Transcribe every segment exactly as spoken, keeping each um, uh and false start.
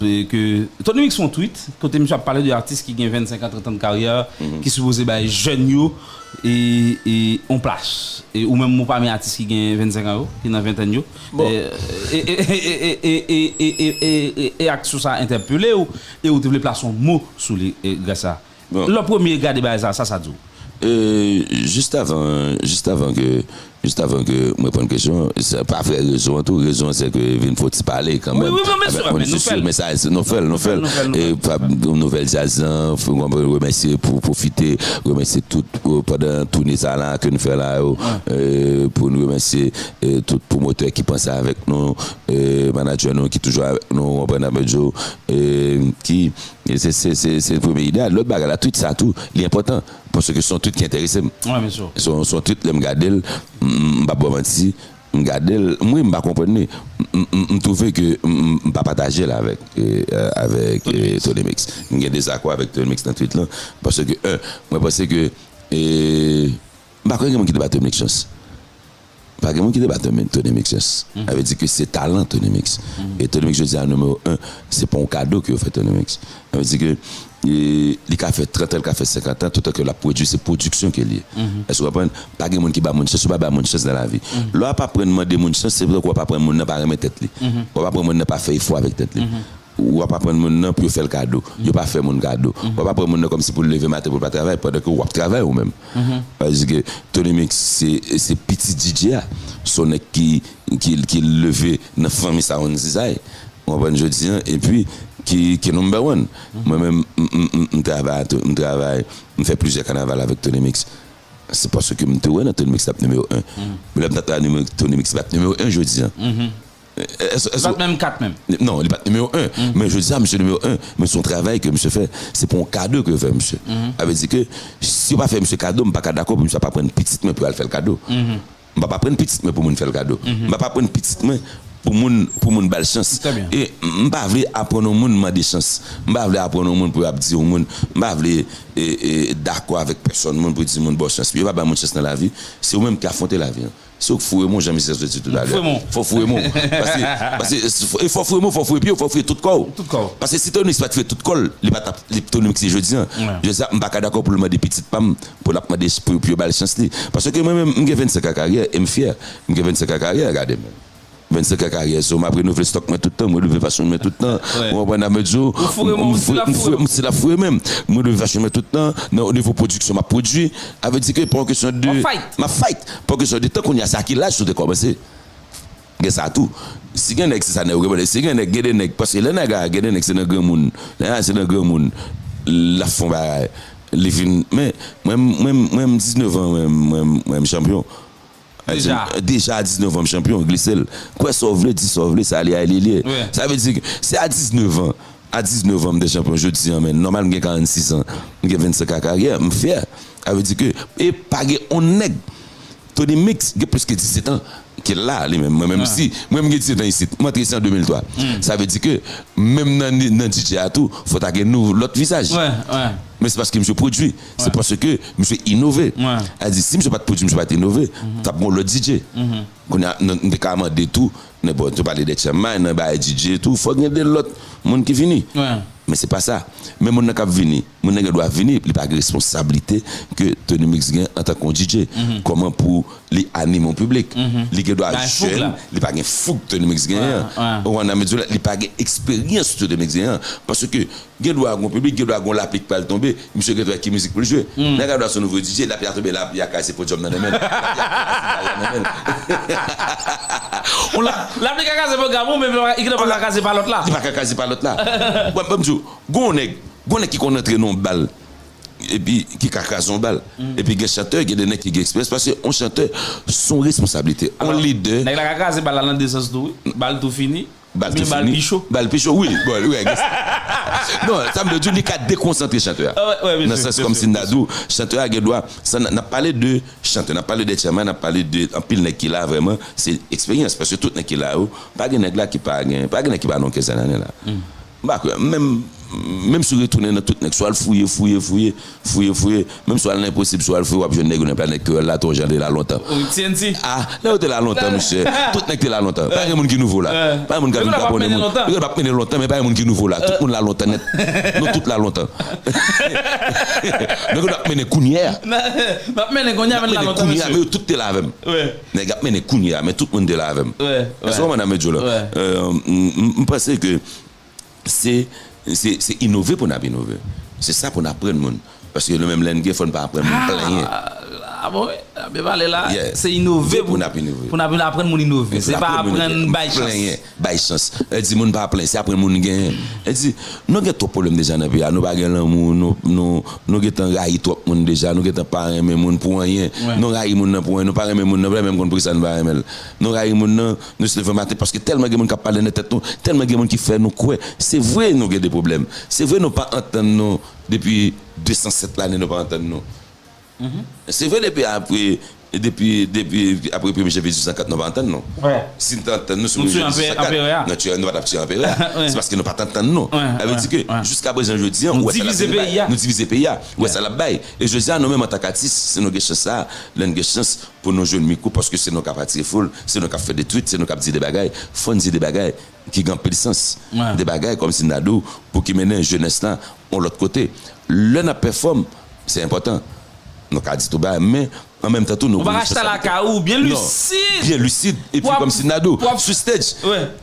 E ke Tony Mix fè yon tweet kote misye ap pale de atis ki gen vennsenk an, trant an de karyè, ki sipoze bay jèn yo e, e yon plas. E ou menm ou pami atis ki gen vennsenk an yo, ki nan ventèn yo. E, e, e, e aksyon sa entèpele w e ou te vle plase yon mo sou li e, gras a. Lè w premye gade bagay sa, sa sa di w? E, jis avan, jis avan ke, jis avan ke m reponn kesyon, se pa vrè rezon an tou. Rezon an se ke vin fò ti pale kanmenm avèk moun, se si, men sa, se nou fè l, nou fè l. E pa nouvèl djaz lan, fò nou remèsye, pou pwofite remèsye tout, pandan toune sa la ke nou fè la yo, e, pou nou remèsye, e, tout pwomotè ki panse avèk nou, e, manadjè nou ki toujou avèk nou, w konprann, Abedjo, e, ki E se, se, se, se premye ide a. Lòt bagay la, tweet sa tou, li enpòtan. Paske se yon tweet ki enterese m. Se yon, se yon tweet, lè m gade l, m, m p ap ba w manti, m gade l, m, wi, m pa konprann li. M, m, m, m twouve ke m, m, m pa pataje l avèk, e, avèk, e, Tony Mix. M gen dezakò avèk Tony Mix nan tweet lan. Paske, en, mwen panse ke, e, m pa kwè gen moun ki te ba Tony Mix chans. Pa gen moun ki te ba Tony, Tony Mix chans. Sa vle di ke se talan Tony Mix. E Tony Mix jodi a nimewo en, se pa yon kado ke yo fè Tony Mix. Sa vle di ke, e, li ka fè trant an, li ka fè senkant an, toutan ke l ap pwodui, se pwodiksyon ke l ye. Èske w konprann? Pa gen moun ki ba moun chans, ou pa ba moun chans nan lavi. Lè w ap aprann mande moun chans, se tankou w ap aprann moun nan pa renmen tèt li. W ap aprann moun nan pa fè efò avèk tèt li. W ap aprann moun nan pou yo fè l kado. Yo pa fè moun kado. W ap aprann moun nan kòmsi pou l leve maten pou l pa travay, pandan ke w ap travay ou menm. Paske Tony Mix se, se pitit D J a. Se yon nèg ki, ki, ki leve nan fanmi sa, on dizay. Ou konprann jodi a, epi ki, ki number one. Mwen menm, m, m, m, m travay, m travay, m fè plizyè kanaval avèk Tony Mix. Se paske m te wè nan Tony Mix l ap nimewo en. Men lè m t ap travay nimewo, Tony Mix pa t nimewo en jodi a. Èske, èske, li pa t menm kat menm. Non, li pa t nimewo en. Men jodi a, misye nimewo en. Men se yon travay ke misye fè. Se pa yon kado ke yo fè misye. Sa vle di ke si yo pa fè misye kado, m pa ka dakò pou misye ap aprann pitit mwen pou yo al fè l kado. M p ap aprann pitit mwen pou moun fè l kado. M p ap aprann pitit mwen pou moun, pou moun ba l chans. E m pa vle aprann yon moun mande chans. M pa vle aprann yon moun pou y ap di yon moun. M pa vle, e, e, dakò avèk pèsòn moun pou di moun ba w chans. Yo pa bay moun chans nan lavi. Se ou menm ki afwonte lavi a. Se ou k foure mo, jan misye sot di toutalè. Fò w foure mo. Paske, paske, e fò w foure mo, fò w foure pye w, fò w foure tout kò w. Tout kò w. Paske si Tony Mix pa t foure tout kò l, li pa t ap, li, Tony Mix li jodi a. Jodi a, m pa ka dakò pou l mande pitit pa m, pou l ap mande pou, pou yo ba l chans li. Paske mwen menm, m gen vennsenk an karyè e m fyè. M gen vennsenk an karyè, gade m. Vennsenk an karyè, so m ap renouvle stòk mwen tout tan, m renouvle fashion mwen tout tan. Ou konprann, m ap di w, m foure, m foure, m si l ap foure menm. M renouvle fashion mwen tout tan, nan nivo pwodiksyon m ap pwodui. Sa vle di ke pa yon kesyon de, m ap fight. Pa yon kesyon de tan, kounye a, se a ki laj ou te kòmanse? Gen sa tou. Si gen nèg, se sa nèg yo reponn. Si gen nèg, gen de nèg, paske lè nèg a, gen de nèg, se nan granmoun. Lè nèg a, se nan granmoun, l ap fè yon bagay. Li vin, men, mwen, mwen, mwen, diznèf an, mwen, mwen, mwen, m chanpyon. Deja. Deja a diznèf an, m chanpyon, glise l. Kwè sa w vle, di sa w vle, sa li a, li, li ye. Sa vle di, se a diznèf an, a diznèf an, m te chanpyon, jodi a, men, nòmal, m gen karannsis an, m gen vennsenk an karyè, m fyè. Sa vle di ke, e pa gen on nèg, Tony Mix gen plis ke disèt an ke l la, li menm. Mwen menm si, mwen menm gen disèt an isit, m antre isi an de mil twa. Sa vle di ke, menm nan, nan D J a tou, fò ta gen nou, lòt vizaj. Men se paske misye pwodui. Se paske misye inove. Sa di, si misye pa t pwodui, misye pa t inove, t ap gen yon lòt D J. Kounye a, n, n te ka mande tou, nan, bon, te pale de Tchèmay, nan bagay D J tou, fò gen de lòt moun ki vini. Men se pa sa. Men moun nan k ap vini, moun nan gen dwa vini, li pa gen responsablite ke Tony Mix gen antanke yon D J. Kòman pou li anime yon piblik? Li gen dwa jèn, li pa gen foug Tony Mix genyen an. Ou konprann, nan medyo la, li pa gen eksperyans Tony Mix genyen an. Paske gen dwa gon piblik, gen dwa gon lapli k pral tonbe, misye gen dwa ki mizik pou l jwe. Nèg la dwa se nouvo D J, lapli a tonbe, lapli a kraze podyòm nan men l. Lapli a kraze bal la nan men l. Lapli ka kraze pwogram ou, men li pa ka kraze pa lòt la. Li pa ka kraze pa lòt la. Bon, ban m di w, gon nèg, gon nèg ki konn antre nan yon bal, epi ki ka kraze yon bal. Epi gen chantè, gen de nèg ki gen eksperyans, paske yon chantè, se yon responsablite. Yon lidè. Nèg la ka kraze bal la nan de sans tou, wi. Bal tou fini. Bal tou fini. Bal pi cho. Bal pi cho, wi. Bon, wi, I guess. Non, sa m vle di w, li ka dekonsantre chantè a. Nan sans kòmsi m ta di w, chantè a gen dwa, sa n, n ap pale de chantè, n ap pale de Tchèmay, n ap pale de anpil nèg ki la vrèman, se eksperyans. Paske tout nèg ki la yo, pa gen nèg la ki pa gen, pa gen nèg ki pa nan yon kenzèn ane la. M pa kwè, menm, Menm si w retounen nan tout nèg, swa l fouye, fouye, fouye, fouye, fouye, menm swa l nan Enposib, swa l fouye, w ap jwenn nèg yo nan Planèt Kreyòl la, tou jan te la lontan. T N T. Ah, lè yo te la lontan, mesye. Tout nèg te la lontan. Pa gen moun ki nouvo la. Pa gen moun k ap vin kraponnen moun. Nèg yo ap mennen lontan, men pa gen moun ki nouvo la. Tout moun la lontan nèt. Nou tout la lontan. Nèg yo ap mennen kounye a. N ap mennen kounye a, men la lontan, mesye. Men yo tout te la avè m. Nèg ap mennen kounye a, men tout moun te la avè m. Èske w konprann sa m vle di w la? Euh, m, m, m panse ke se, se, se inove pou n ap inove. Se sa pou n aprann moun. Paske nou menm lè n gen, fò n pa aprann moun plenyen. Ah bon, wi. Byen pale la, se inove pou n ap inove. Pou n ap aprann moun inove. Se pa aprann bay chans. Bay chans. E di moun pa plenyen, se aprann moun genyen. E di, nou gen twòp pwoblèm deja nan peyi a, nou pa gen lanmou, nou, nou, nou gentan rayi twòp moun deja, nou gentan pa renmen moun pou anyen. Nou rayi moun nan pou anyen, nou pa renmen moun nan, nou pa menm konn poukisa nou pa renmen l. Nou rayi moun nan, nou se leve maten, paske tèlman gen moun k ap pale nan tèt nou, tèlman gen moun ki fè nou kwè. Se vre nou gen de pwoblèm. Se vre nou pa antann nou depi de san sèt lane, nou pa antann nou. Se vre depi apre, depi, depi apre premye janvye dizuit san kat, nou pa antann nou. Si n te antann nou sou premye janvye dizuit san kat, nou tye, nou pa t ap tye anperè a. Se paske nou pa t antann nou. Sa vle di ke jiska prezan jodi a, ou wè sa l ap bay. Nou divize peyi a. Ou wè sa l ap bay. E jodi a, nou menm antank atis, si nou gen chans sa, lè n gen chans pou nou jwenn mikwo, paske se nou k ap atire foul, se nou k ap fè de twit, se nou k ap di de bagay, fò n di de bagay ki gen anpil sans. De bagay kòmsi n ta di w pou ki mennen jenès la yon lòt kote. Lè n ap pèfòm, se enpòtan. Nou ka di tou ba, men an menm tan tou, nou pou reflechi. Ou pa ka chita lakay ou, byen lisid. Byen lisid, epi kòmsi n ta di w, sou stage.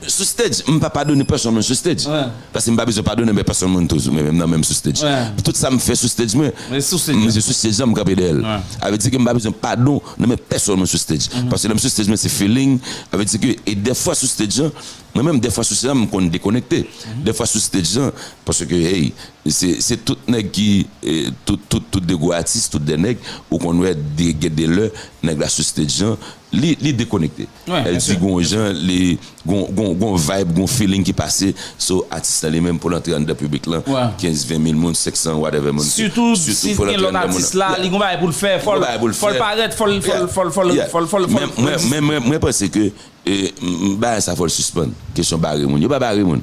Sou stage, m pa padone pèsonn mwen sou stage. Paske m pa bezwen padone, men pèsonn moun tou, men menm nan menm sou stage. Tout sa m fè sou stage mwen, m se sou stage la, m kanpe dèyè l. Sa vle di ke m pa bezwen padon nan men pèsonn mwen sou stage. Paske lè m sou stage mwen, se feeling. Sa vle di ke, e dèfwa sou stage lan, mwen menm, dèfwa sou stage lan, m konn dekonekte. Dèfwa sou stage lan, paske, hey, se, se tout nèg ki, eh, tout, tout, tout de gwo atis, tout de nèg, ou konn wè de, gen de lè, nèg la sou stage lan, li, li dekonekte. Èl di gon jan, li, gon, gon, gon vibe, gon feeling ki pase, so atis lan li menm pou l antre anndan piblik lan, kenz, ven mil moun, senk san, whatever moun. Sitou si gen lòt atis la, li gon bagay pou l fè, fò l, fò l parèt, fò l, fò l, fò l, fò l, fò l, fò l. Men mwen, mwen, mwen, mwen panse ke E, m, m, bagay sa fò l sispann. Kesyon bare moun. Yo pa bare moun.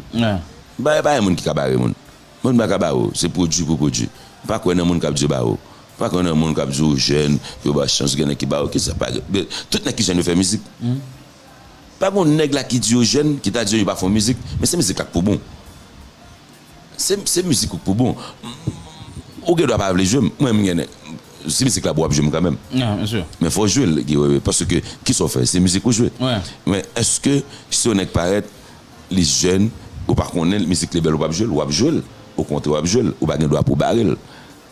Bare, pa gen moun ki ka bare moun. Moun pa ka bare w. Se pwodui pou pwodui. Pa kwè nan moun k ap di yo bare w. Pa kwè nan moun k ap di w jèn, yo ba w chans, gen nèg ki bare w. Kisa pa, tout nèg ki jèn yo fè mizik. Pa gon nèg la ki di yo jèn, ki ta di yo yo pa fè mizik. Men se mizik la k pou bon. Se, se mizik ou k pou bon. Ou gen dwa pa vle jwe m. Mwen, m gen, si mizik la bon, w ap jwe m kanmenm. Men fò w jwe l, Guy Wewe, paske kisa w fè? Se mizik ou jwe. Men èske si yon nèg parèt, li jèn, ou pa konnen l, mizik li bèl, ou p ap jwe l? W ap jwe l. Okontrè, w ap jwe l. Ou pa gen dwa pou w bare l.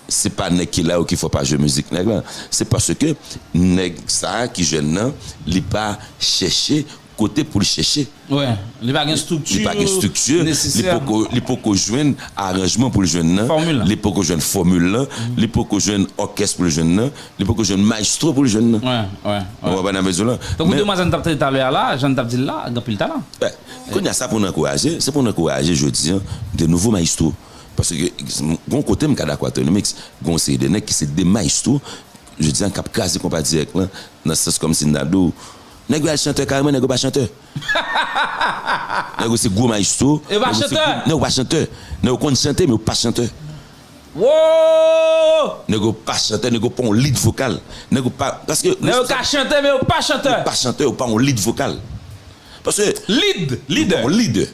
Se pa nèg ki la yo ki fè w pa jwe mizik nèg la. Se paske nèg sa a ki jèn nan, li pa chèche kote pou l chèche. Wi, li pa gen estrikti nesesè. Li poko, li poko jwenn aranjman pou l jwenn nan. Fòmil la. Li poko jwenn fòmil lan. Li poko jwenn òkès pou l jwenn nan. Li poko jwenn mayestwo pou l jwenn nan. Wi, wi, wi. Ou konprann sa m vle di w la? Tankou demwazèl n t ap tande talè a la, jan n t ap di l la, gen anpil talan. Ben, kounye a, sa pou n ankouraje, se pou n ankouraje jodi a de nouvo mayestwo. Paske gon kote m ka dakò ak Tony Mix, gon seri de nèg ki se de mayestwo, jodi a k ap kraze konpa dirèk lan, nan sans kòmsi n ta di w, nèg yo al chantè kareman, nèg yo pa chantè. Nèg yo se gwo mayestwo, nèg yo se gwo, nèg yo pa chantè. Nèg yo konn chante, men yo pa chantè. Nèg yo pa chantè, nèg yo pa yon lead vokal. Nèg yo pa, paske nèg yo ka chante, men yo pa chantè. Yo pa chantè, yo pa yon lead vokal. Paske lead, leader. Yon leader.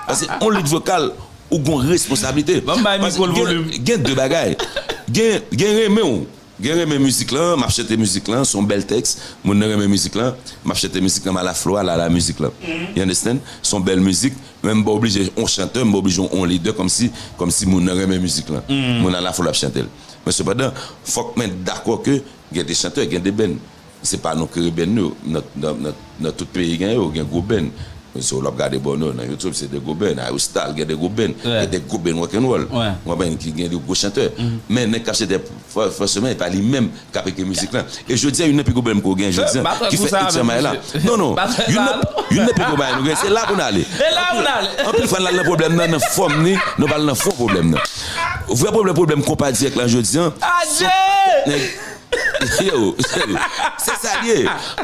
Paske yon lead vokal, ou gon responsablite. Ban m bay mikwo l volim. Gen de bagay. Gen, gen renmen w. Gen renmen mizik lan, m ap chante mizik lan, se yon bèl tèks. Moun nan renmen mizik lan, m ap chante mizik lan, m ala flo a, l ala mizik lan. You understand? Se yon bèl mizik, men m pa oblije yon chantè, m pa oblije yon leader, kòmsi, kòmsi moun nan renmen mizik lan. Moun ala flo ap chante l. Men sepandan, fòk mwen dakò ke gen de chantè, gen de band. Se pa nou kreye band nou yo. Nan, nan, nan, nan tout peyi gen yo, gen gwo band. Si w ap gade bò nou nan YouTube, se de gwo band. Ayostal, gen de gwo band. Gen de gwo band rock'n'roll. Ou konprann, ki gen de gwo chantè. Men nèg k ap chante, fò, fòseman, e pa li menm k ap ekri mizik lan. E jodi a, youn nan pi gwo pwoblèm ke w gen jodi a, ki fè H M I la. Non, non. Youn nan, youn nan pi gwo bagay nou gen, se la pou n ale. E la pou n ale. Anpil fwa, n al nan pwoblèm nan, nan fòm ni, nou pa al nan fon pwoblèm nan. Vrè pwoblèm, pwoblèm konpa dirèk la jodi a. Adje! Yo, yo, se sa l ye.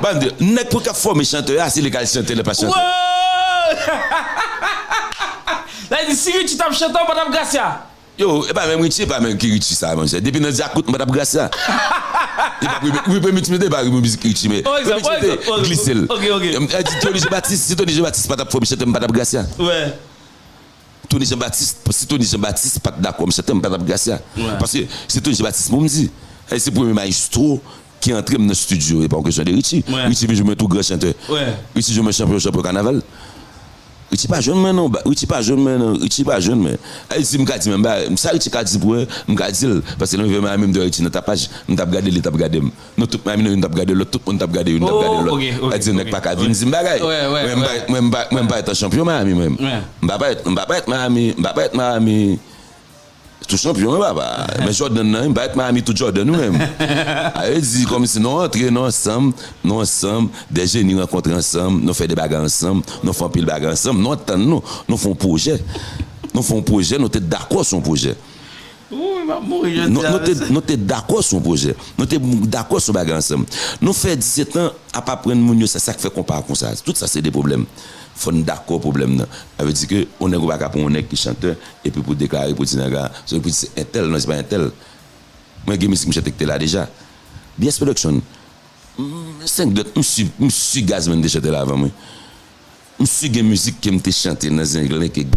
Bandi, nèg pou k ap fòme chantè a, se li k al chante, lè pa chante. Di si Richie t ap chante, w pa t ap Gracia. Yo, e pa menm Richie, e pa menm ki Richie sa, monchè. Depi nan Djakout, m pa t ap Gracia. E pa Ripe Mitch, e pa Ripe mizik Richie, men Ripe Mitch te glise l. Tony Jean Baptiste, si Tony Jean Baptiste pa t ap fè m chante, m pa t ap Gracia. Tony Jean Baptiste, si Tony Jean Baptiste pa t dakò m chante, m pa t ap Gracia. Paske se Tony Jean Baptiste pou m di. E se premye mayestwo ki antre m nan estidyo, e pa yon kesyon de Richie. Richie vin jwenn mwen tou gran chantè. Richie jwenn mwen chanpyon, chanpyon kanaval. Richie pa jwenn mwen non, Richie pa jwenn mwen non, Richie pa jwenn mwen. E si m ka di menm bagay, sa Richie ka di pou mwen, m ka di l. Paske lè m rive Miami, m te wè Richie nan tapaj, m t ap gade l, li t ap gade m. Nou tout Miami, nou youn t ap gade lòt, tout moun t ap gade youn, t ap gade lòt. Sa di nèg pa ka vin di m bagay. Mwen, m pa, mwen, m pa, mwen, m pa etan chanpyon Miami, mwen. M pa parèt, m pa parèt Miami, m pa parèt Miami. Tou chanpyon, wi, papa. Men Jordan nan, m pa parèt Miami tou Jordan, wi, menm. A yo di, kòmsi nou antre, nou ansanm, nou ansanm, de jeni rankontre ansanm, nou fè de bagay ansanm, nou fè anpil bagay ansanm, nou antann nou, nou fè yon pwojè. Nou fè yon pwojè, nou te dakò sou yon pwojè. Nou te dakò sou yon pwojè. Nou te dakò sou bagay ansanm. Nou fè disèt an ap aprann moun yo sa, sa k fè konpa a konsa. Tout sa se de pwoblèm. Fò n dakò pwoblèm nan. Sa vle di ke yon nèg ou pa ka pran yon nèg ki chantè epi pou deklare pou di nèg la, se pou di se entèl, non, se pa entèl. Mwen gen mizik m chante ki te la deja. B S Production. Senk dòt, m si, m si Gazman te chante l avan mwen. M si gen mizik ke m te chante nan Zenglen ke